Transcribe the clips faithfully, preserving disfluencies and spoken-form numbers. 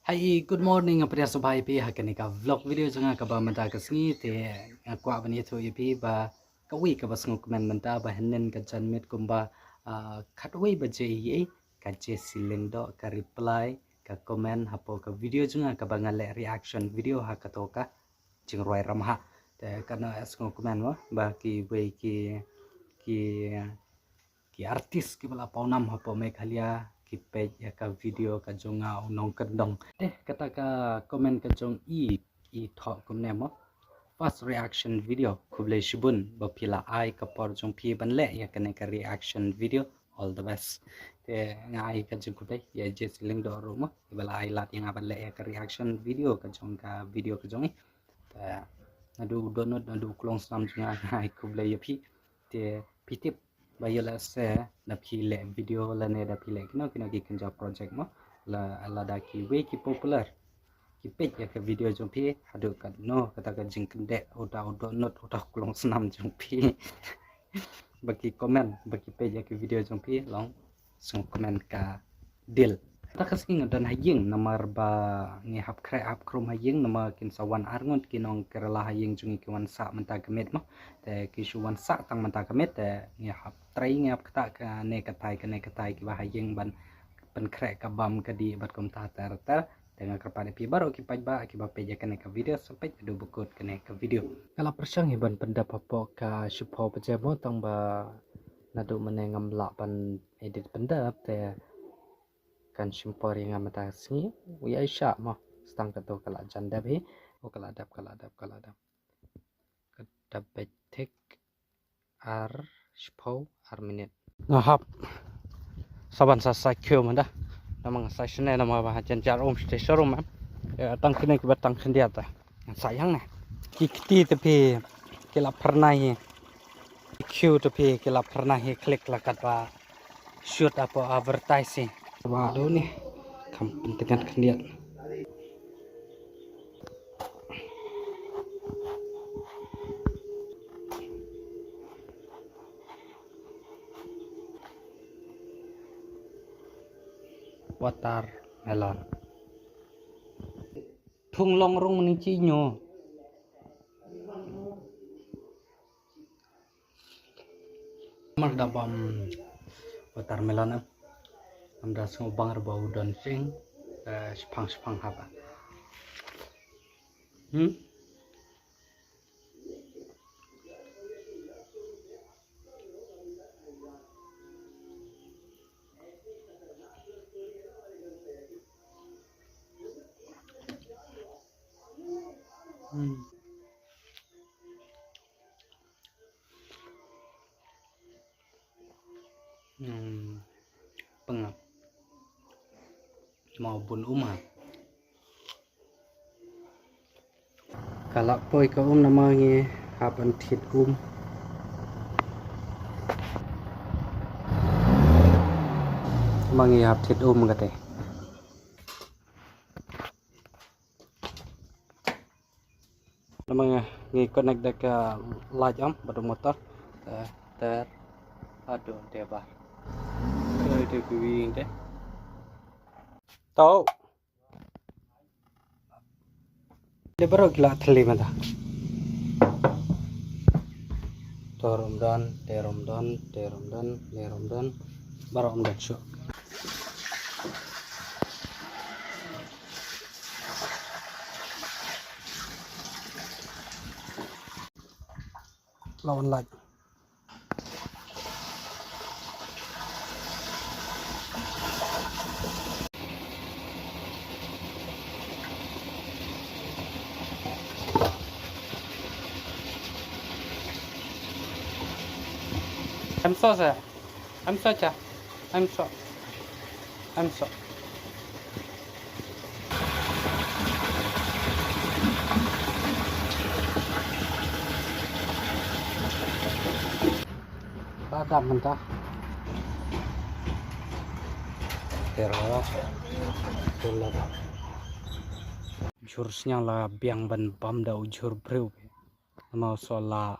Hi, good morning, nga pdiang sngewbha ïa phi ha kane ka vlog video jong nga kaba mynta ka sngi te nga kwah ban ïathuh ïa phi ba kawei kaba sngewkmen mynta ba hynnin ka janmiet kumba, ah, khatwei baje ïa ka Jessie Lyngdoh ka reply ka comment hapoh ka video jong nga kaba nga leh reaction video ha kato ka jingrwai ramha. Te katno sngewkmen mo ba kiwei ki, ki ki artist kiba la pawnam hapoh Meghalaya ki peit ïa ka video ka jong nga u nongkyndong. Te kata ka comment ka jong i, i thoh kumne mo. First reaction video, khublei shibun ba phi la ai ka por jong phi ban leh ïa kane ka reaction video. All the best. Te nga ai ka jingkhublei ïa Jessie Lyngdoh ruh mo, iba la ai lad ïa nga ban leh ïa ka reaction video ka jong ka video ka jong i. Te naduh dohnud naduh klong snam jong nga, nga ai khublei ïa phi. Te phi tip ba ïoh lehse da phi leh video lane da phi leh kino kino ki kynja project mo, la, lada kiwei ki popular ki peit ïa ka video jong phi, haduh katno kata ka jingkyndeh uta u dohnud uta u klong snam jong phi ba ki comment ba ki peit ïa ka video jong phi, long sngewkmen ka dil. Kata ka sngi nga don ha ïing namar ba ngi hap khreh hap khrum ha ïing namar kin sa wan arngut ki nong Kerala ha ïing jong ngi ki wan sah mynta ka miet mo. Te ki shu wan sah tang mynta ka miet te ngi hap trei ngi hap ktah kane katai kane katai kiba ha ïing ban pynkhreh ka bam ka dih bad kumta ter ter. Te nga kyrpad ïa phi baroh ki paidbah kiba peit ïa kane ka video sa peit haduh ba kut kane ka video. Nga la pyrshang hi ban pyndep hapoh ka shiphew baje mo tang ba naduh mynne ngam lah ban edit pyndep te kan shim por ïa nga mynta ka sngi. U ïa i shah mo, stang katto ka la jan dep hi. O ka la dep, ka la dep, ka la dep. Ka dep beit thik ar shiphew ar minit. Nga hap sa ban sa sa kiew mynta. Namar nga sa shane namar ba ha jan jar um station room em. Tang kine kiba tang khyndiat ta. Nga sa ïang ne. Ki kti te phi ki la phyrnai hi. Kiew te phi ki la phyrnai hi klik la katba shoot hapoh advertise hi. Ba do ni kam pentingan khyndiat. Watermelon. Thung long rung mani chi nyo. Mar da bam watermelon em. Am da sngew bang rba u don sing, eh, shipang shipang haba. Hmm? Hmm. Hmm. Pengap. Mau bun uma. Ka la poi ka um namar ngi hap ban thied um. Namar ngi hap thied um kata. Namar ngi connect da ka light am bad u motor. Te, te, aduh, te ba. Te, te, te. Tau. Te baroh ki la thylli mynta. To rum don, te rum don, te rum don, te rum don. Baroh rum don shuh. La wan light. Em so sa. Em so cha. Em so. Em so. Ba dam mynta. Pero tulak. Jhur sniang la biang ban bam da u jhur briew. Namar u soh la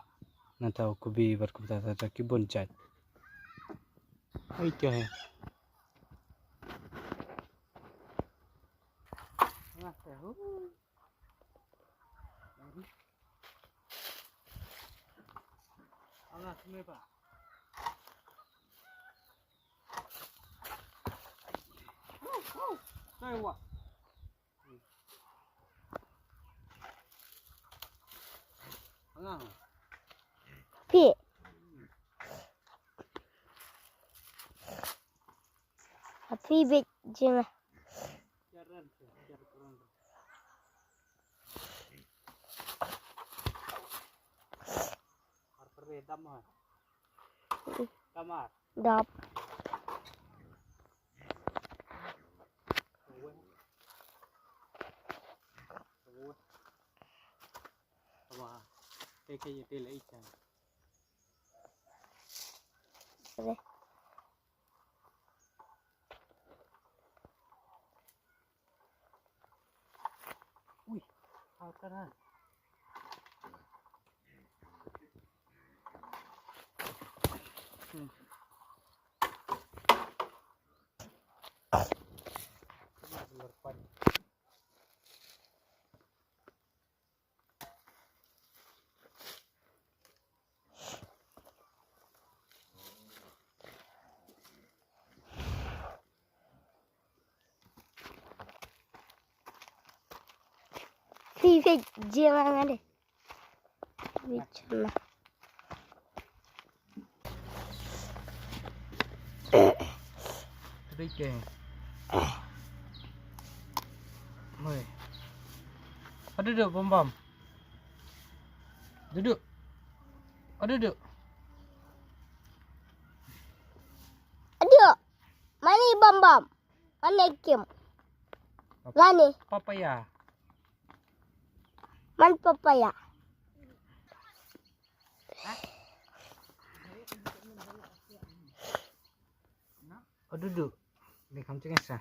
nangta u kubi bad kumta ta ki bun jait. Ai kya hai? Phi. Phi bit jima. Dap. Ui, hau ka ran. Hmm. Phi phi jia ma nga de. Phi jia ma. Duduk ke. Hoi. Aduh, duduk, bam, bam. Duduk. Aduh, duduk. Aduh. Mani bam bam. Mani kim. Lani. Papaya. Man papaya. Aduh, duduk. Ni kam cengeng sa.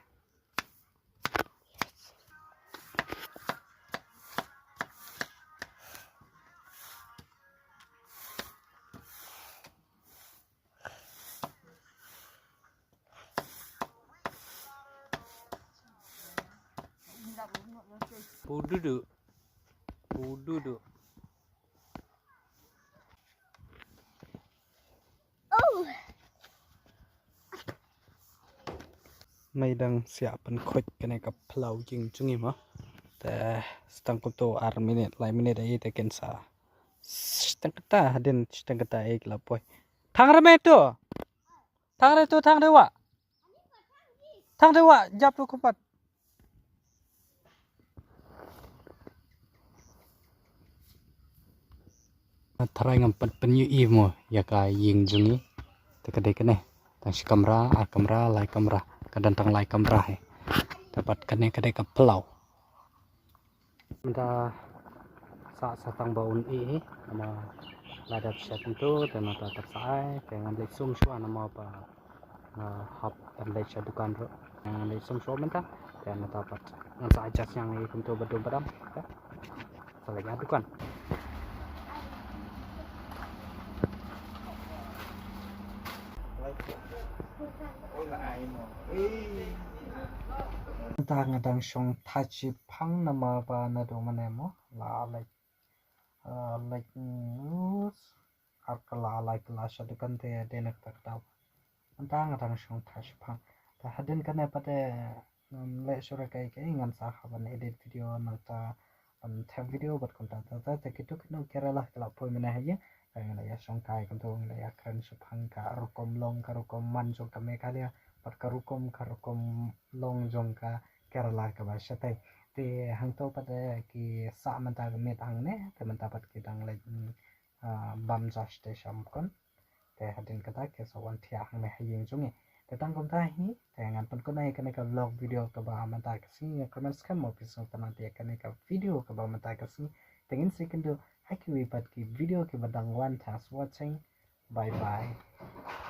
Pududu. Pududu. Oh. Ngi dang siah pynkhuid kane ka phyllaw ïing jong ngi mo. Te tang kumto ar minit, lai minit ai te kin sa. Tang kata hadien, tang kata ai la poi. Thang re me to. Thang re to, thang re wa. Thang re wa, jap to kumpat. Tharai ngam pat pynïohi mo ïa ka ïing jong ngi. Te ka dei kane. Tang shi kamra, ar kamra, lai kamra. Ka don tang lai kamra hi. Te pat kane ka dei ka phyllaw. Mynta sah sa tang ba un ih hi, namar la dep shet ntu, te mynta tep sa ai, te ngan leit sum shuwa namar ba nga hap ban leit sha dukan ruh. Ngan leit sum shuwa mynta, te mynta pat ngan sa adjust ïa ngi kumto ba dum ba dam, te sa leit ïa dukan. Mynta nga dang shong thait shiphang namar ba naduh mynne mo la leit, ah, leit, mm, ar kylla lai kylla sha dukan te dei na kata ka daw. Mynta nga dang shong thait shiphang. Te hadien kane pat te, mm, leh shuh re kaei kaei ngan sa hap ban edit video nangta ban them video bad kumta. Te, te, te kito kino Kerala ki la poi mynne ha ïing. Te ngi la ïa shong kai kumto, ngi la ïa kren shaphang ka rukom long, ka rukom man jong ka Meghalaya bad ka rukom, ka rukom long jong ka Kerala kaba shatei. Te hangto pat, eh, ki sah mynta ka miet hangne, te mynta pat ki dang leit, mm, ah, bam ja shatei sha Mukon. Te hadien kata ki sa wan thiah hangne ha ïing jong ngi. Te tang kumta hi, te ngan pynkut noh ïa kane ka vlog video kaba mynta ka sngi. Ïa kyrmen skhem mo phi sngewtynnat ïa kane ka video kaba mynta ka sngi. Te ngin sa ïakynduh ha kiwei pat ki video kiba dang wan. Thanks for watching. Bye bye.